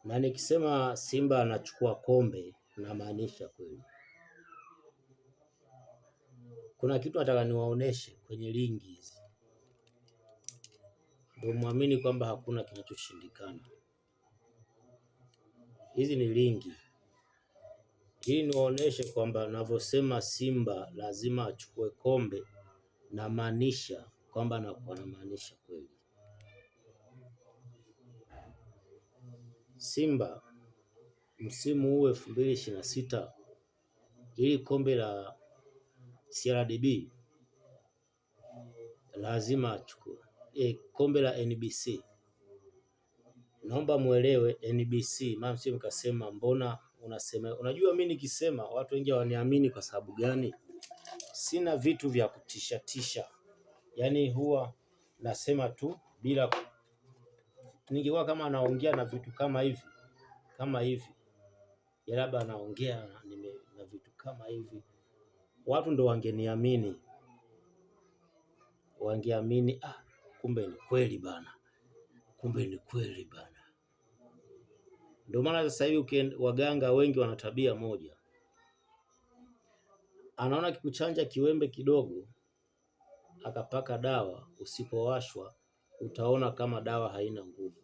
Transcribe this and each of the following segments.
Na nikisema Simba anachukua kombe namaanisha kweli. Kuna kitu nataka niwaoneshe kwenye lingi hizi, ndio muamini kwamba hakuna kinachoshindikana. Hizi ni lingi, ili niwaoneshe kwamba navyosema Simba lazima achukue kombe, namaanisha kwamba nakuwa namaanisha kweli. Simba msimu huu 2026 ili kombe la CRDB lazima achukue. Kombe la NBC naomba muelewe NBC, maana msije mkasema mbona unasema. Unajua mimi nikisema watu wengi hawaniamini kwa sababu gani? Sina vitu vya kutishatisha, yaani huwa nasema tu bila, ningekuwa kama naongea na vitu kama hivi kama hivi, ya labda naongea na vitu kama hivi, watu ndo wangeniamini, wangeamini ah, kumbe ni kweli bana, kumbe ni kweli bana. Ndio maana sasa hivi waganga wengi wana tabia moja, anaona kikuchanja kiwembe kidogo akapaka dawa, usipowashwa utaona kama dawa haina nguvu.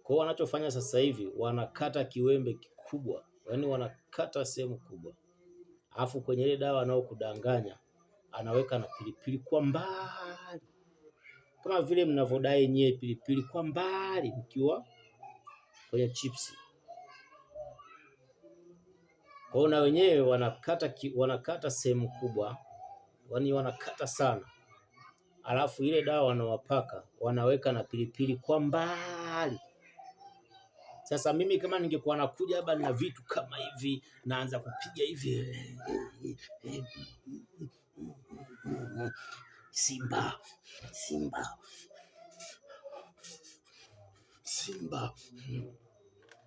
Kwa hiyo wanachofanya sasa hivi wanakata kiwembe kikubwa, yaani wanakata sehemu kubwa, alafu kwenye ile dawa anaokudanganya anaweka na pilipili kwa mbali, kama vile mnavodai nyie pilipili kwa mbali mkiwa kwenye chipsi. Kwa hiyo na wenyewe wanakata sehemu kubwa, yaani wanakata sana, alafu ile dawa wanawapaka wanaweka na pilipili kwa mbali. Sasa mimi kama ningekuwa nakuja hapa na vitu kama hivi, naanza kupiga hivi Simba, Simba, Simba,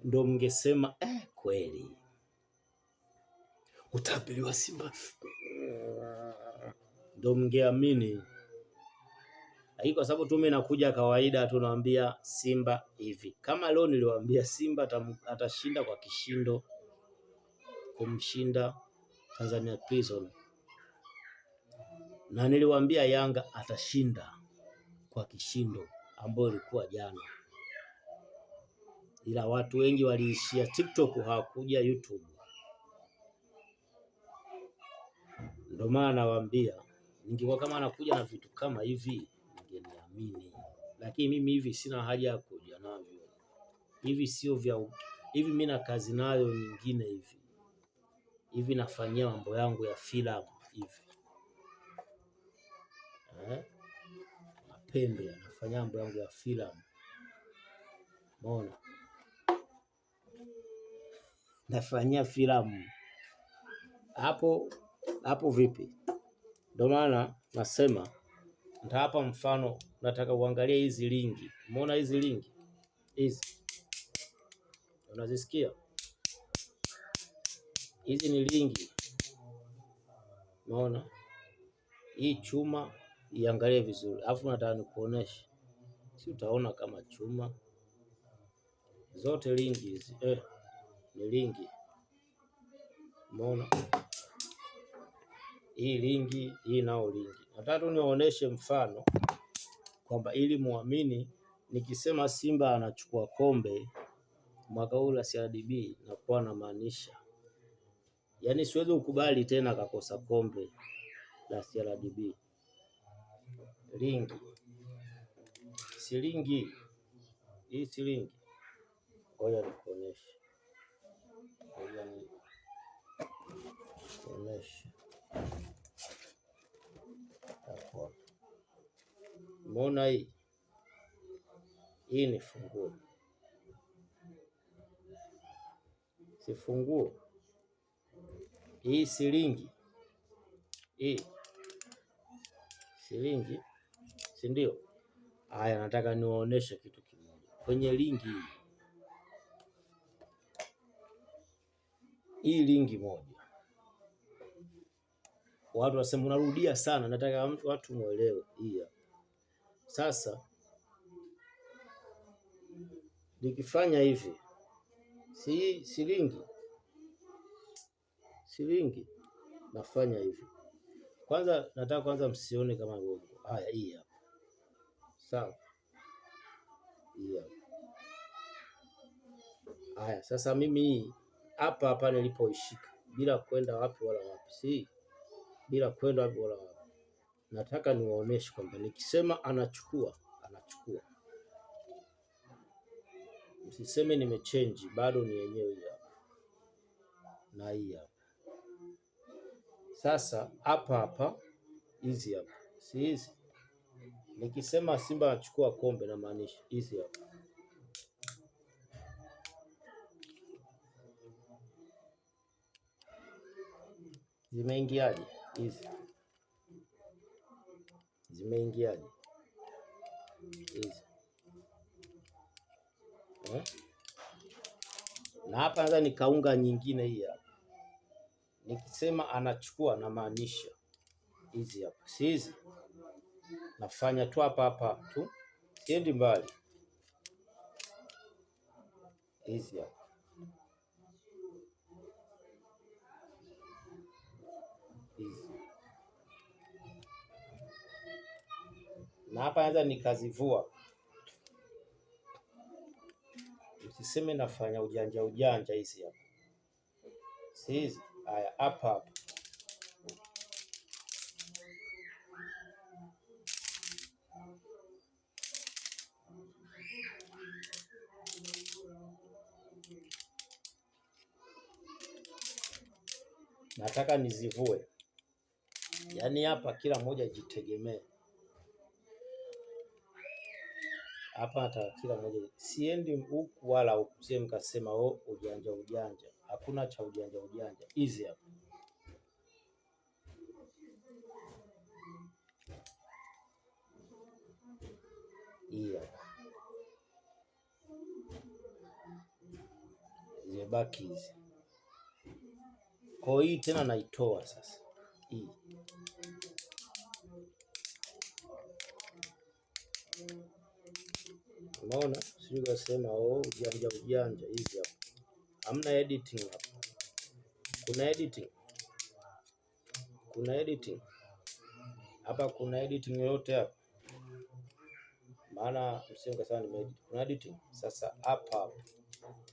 ndo mngesema kweli utabiri wa Simba, ndo mngeamini. Lakini kwa sababu tu mimi nakuja kawaida, tunawaambia Simba hivi. Kama leo niliwaambia Simba atashinda kwa kishindo kumshinda Tanzania Prison, na niliwaambia Yanga atashinda kwa kishindo ambayo ilikuwa jana, ila watu wengi waliishia TikTok, hawakuja YouTube. Ndio maana nawaambia, ningekuwa kama anakuja na vitu kama hivi mngeniamini, lakini mimi hivi sina haja ya kuja navyo hivi, sio vya hivi. Mimi na kazi nayo nyingine hivi hivi, nafanyia mambo yangu ya filamu hivi eh? Mapembe anafanyia mambo yangu ya filamu, umeona, nafanyia filamu hapo hapo. Vipi? Ndio maana nasema nitawapa mfano, nataka uangalie hizi lingi. Umeona hizi lingi hizi, unazisikia? Hizi ni lingi. Umeona hii chuma, iangalie vizuri, alafu nataka nikuoneshe, si utaona kama chuma zote lingi hizi ni lingi. Umeona hii lingi, hii nao lingi. Nataka tu niwaoneshe mfano kwamba ili muamini nikisema Simba anachukua kombe mwaka huu la CRDB nakuwa namaanisha, yaani siwezi kukubali tena akakosa kombe la CRDB. Lingi silingi hii silingi, ngoja nikuoneshe, ngoja nikuoneshe. Umeona hii? Hii ni funguo, si funguo hii, silingi hii, silingi, si ndio? Haya, nataka niwaoneshe kitu kimoja kwenye lingi hii. Hii lingi moja, watu wasema unarudia sana, nataka watu muelewe hii hapa. Sasa Nikifanya hivi si shilingi shilingi, nafanya hivi kwanza. Nataka kwanza msione kama uongo. Haya, hii hapa sawa, hii hapa haya. Sasa mimi hii hapa hapa nilipoishika, bila kwenda wapi wala wapi, si bila kwenda wapi wala wapi, nataka niwaoneshe kwamba nikisema anachukua, anachukua. Msiseme nimechange, bado ni yenyewe hii hapa na hii hapa. Sasa hapa hapa hizi hapa, si hizi. Nikisema Simba anachukua kombe na maanisha hizi hapa. Zimeingiaje hizi? Zimeingiaje hizi eh? Na hapa naweza nikaunga nyingine hii hapa. Nikisema anachukua na maanisha hizi hapa, si hizi. Nafanya tu hapa hapa tu, siendi mbali. Hizi hapa hizi, na hapa naweza nikazivua. Msiseme nafanya ujanja ujanja. Hizi hapa, si hizi. Haya, hapa hapa nataka nizivue, yaani hapa kila mmoja jitegemee. Hapa hata kila mmoja, siendi huku wala huku, sie mkasema oh, ujanja ujanja. Hakuna cha ujanja ujanja, hizi hapa hii hapa zimebaki hizi. Kwa hii tena naitoa sasa hii unaona, sijui kasema oh, ujanja ujanja. Hizi hapa hamna editing hapa. Kuna editing? Kuna editing hapa? Kuna editing yoyote hapa? Maana msije mkasema nimeedit. Kuna editing sasa hapa hapa.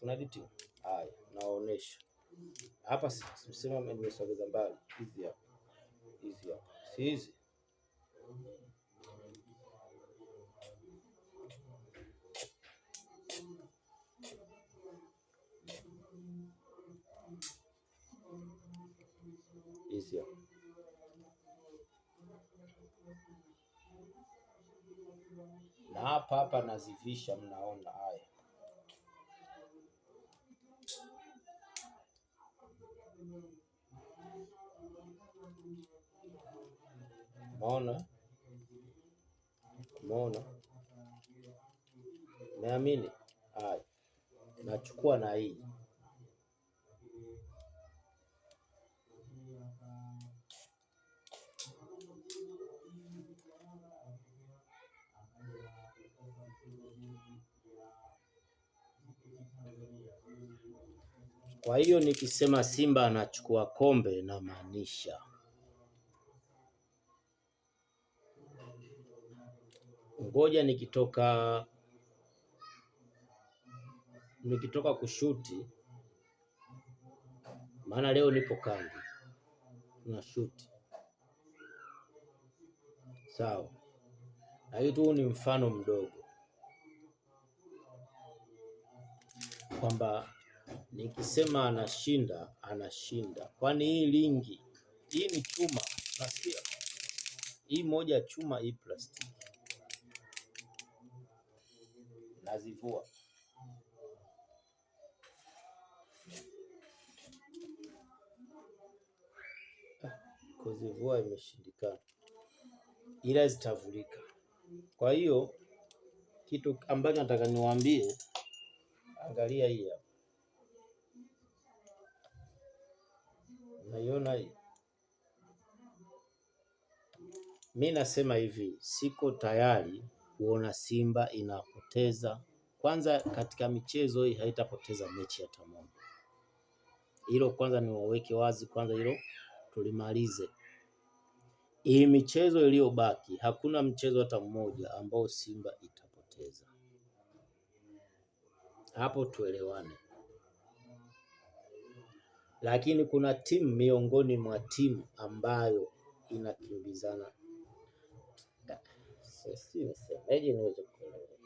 Kuna editing. Haya, nawaonesha hapa, msema nimesogeza mbali. Hizi hapa, hizi hapa, si hizi hizi hapa. Na hapa hapa nazivisha, mnaona haya. Umeona? Umeona? Naamini. Haya, nachukua na hii Kwa hiyo nikisema Simba anachukua kombe namaanisha ngoja nikitoka kushuti, maana leo nipo kambi na shuti sawa, lakini tu ni mfano mdogo kwamba nikisema anashinda anashinda, kwani hii lingi hii ni chuma, nasikia hii moja chuma, hii plastiki, nazivua. Kuzivua imeshindikana, ila zitavulika. Kwa hiyo kitu ambacho nataka niwaambie, angalia hii hapa, naiona hii. Mi nasema hivi, siko tayari kuona Simba inapoteza. Kwanza katika michezo hii haitapoteza mechi hata moja. Hilo kwanza niwaweke wazi, kwanza hilo tulimalize. Hii michezo iliyobaki hakuna mchezo hata mmoja ambao Simba itapoteza. Hapo tuelewane. Lakini kuna timu miongoni mwa timu ambayo inakimbizana, si nisemeje niweze kueleweka.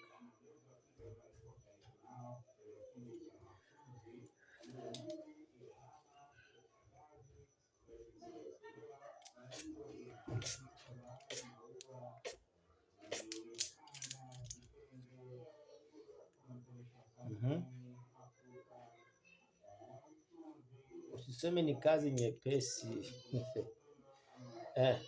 Mhm. Usiseme ni kazi nyepesi. Eh.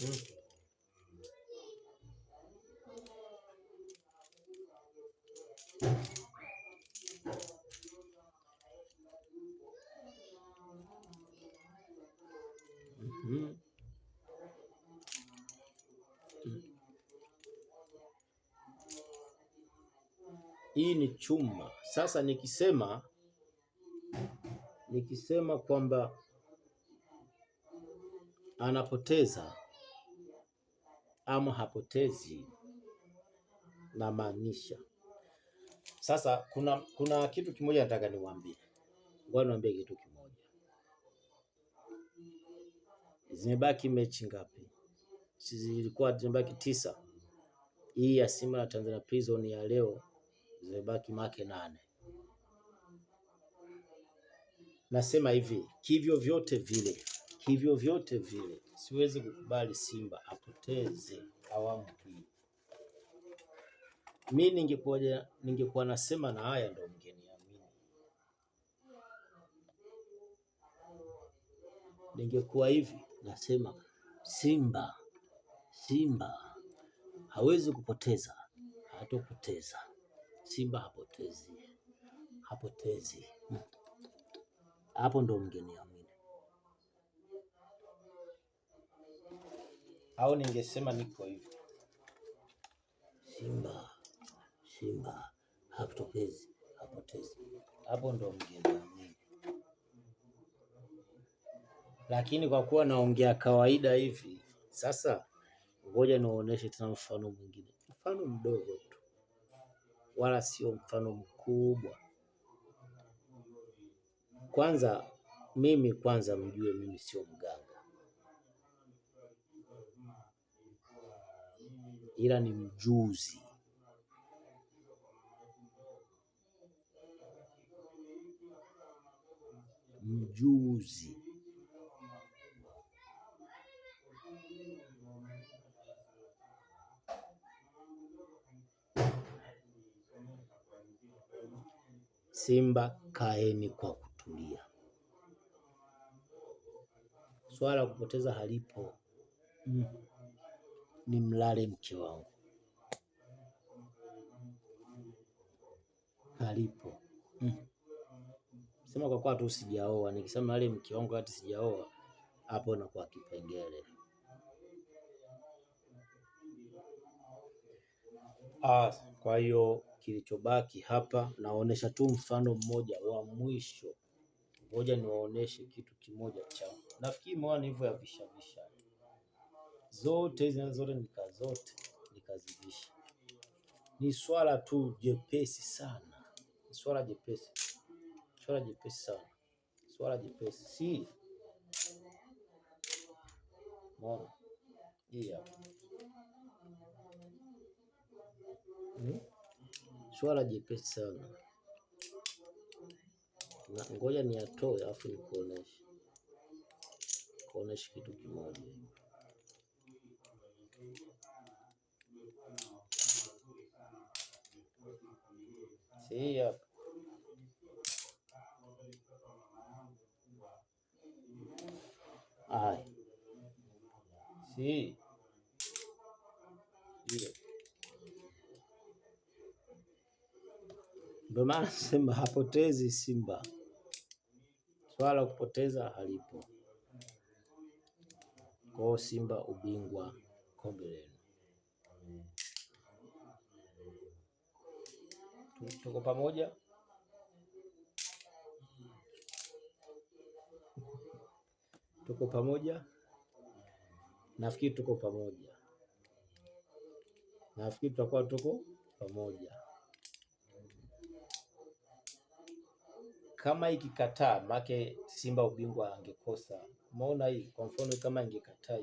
Mm. Mhm. Mm. Hii ni chuma. Sasa nikisema kwamba anapoteza ama hapotezi, namaanisha sasa. Kuna kitu kimoja nataka niwaambie, ngoja niwaambie kitu kimoja. Zimebaki mechi ngapi? Zilikuwa zimebaki 9. Hii ya Simba na Tanzania Prison ya leo zimebaki make 8. Nasema hivi, kivyo vyote vile, kivyo vyote vile siwezi kukubali Simba apoteze awamu hii. Mi ningekuwa nasema na haya ndo mngeniamini. Ningekuwa hivi nasema Simba hawezi kupoteza, hatopoteza. Simba hapotezi, hapotezi. Hapo ndo mngeniamini. Au ningesema niko hivi, Simba hapotezi, hapotezi. Hapo ndo mngeniamini. Lakini kwa kuwa naongea kawaida hivi, sasa ngoja niwaoneshe tena mfano mwingine, mfano mdogo tu, wala sio mfano mkubwa. Kwanza mimi kwanza mjue mimi sio mganga, ila ni mjuzi. Mjuzi. Simba kaeni kwa kutulia. Swala la kupoteza halipo. Ni mlale mke wangu, halipo. Sema kwa kuwa tu sijaoa, nikisema mlale mke wangu hata sijaoa, hapo nakuwa kipengele. Kwa hiyo kilichobaki hapa naonesha tu mfano mmoja wa mwisho. Ngoja niwaoneshe kitu kimoja cha, nafikiri mwana hivyo ya visha visha zote hizi zote nikazivisha. Ni swala tu jepesi sana, ni swala jepesi, swala jepesi sana, swala jepesi si mbona hii hapa Swala jepesi sana na ngoja niyatoe alafu nikuoneshe kuoneshe kitu kimoja. Si hapa haya, si hiyo ndio maana sema hapotezi Simba, swala la kupoteza halipo. Kwao Simba ubingwa. Kombe lenu. Tuko pamoja? Tuko pamoja? Nafikiri tuko pamoja. Nafikiri tutakuwa tuko pamoja. Kama ikikataa make Simba ubingwa angekosa. Umeona hii kwa mfano, kama ingekataa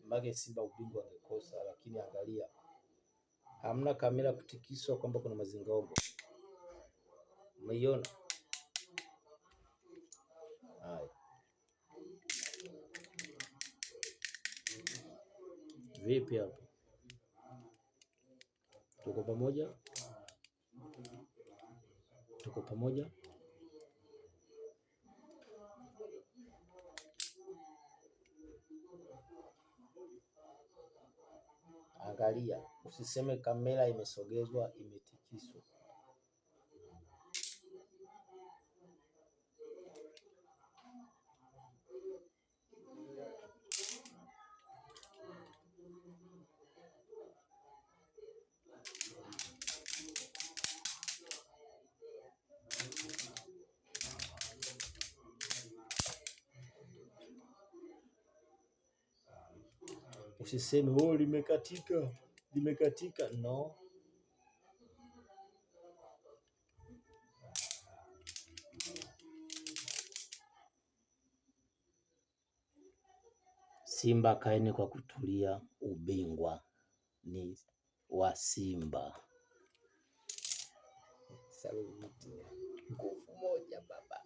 make Simba ubingwa angekosa, lakini angalia, hamna kamera kutikiswa kwamba kuna mazingaombo. Umeiona? Haya, vipi hapo? Tuko pamoja? Tuko pamoja? Angalia, usiseme kamera imesogezwa, imetikiswa. Usiseme oh, limekatika limekatika. No, Simba kaeni kwa kutulia, ubingwa ni wa Simba. Saluti, nguvu moja baba.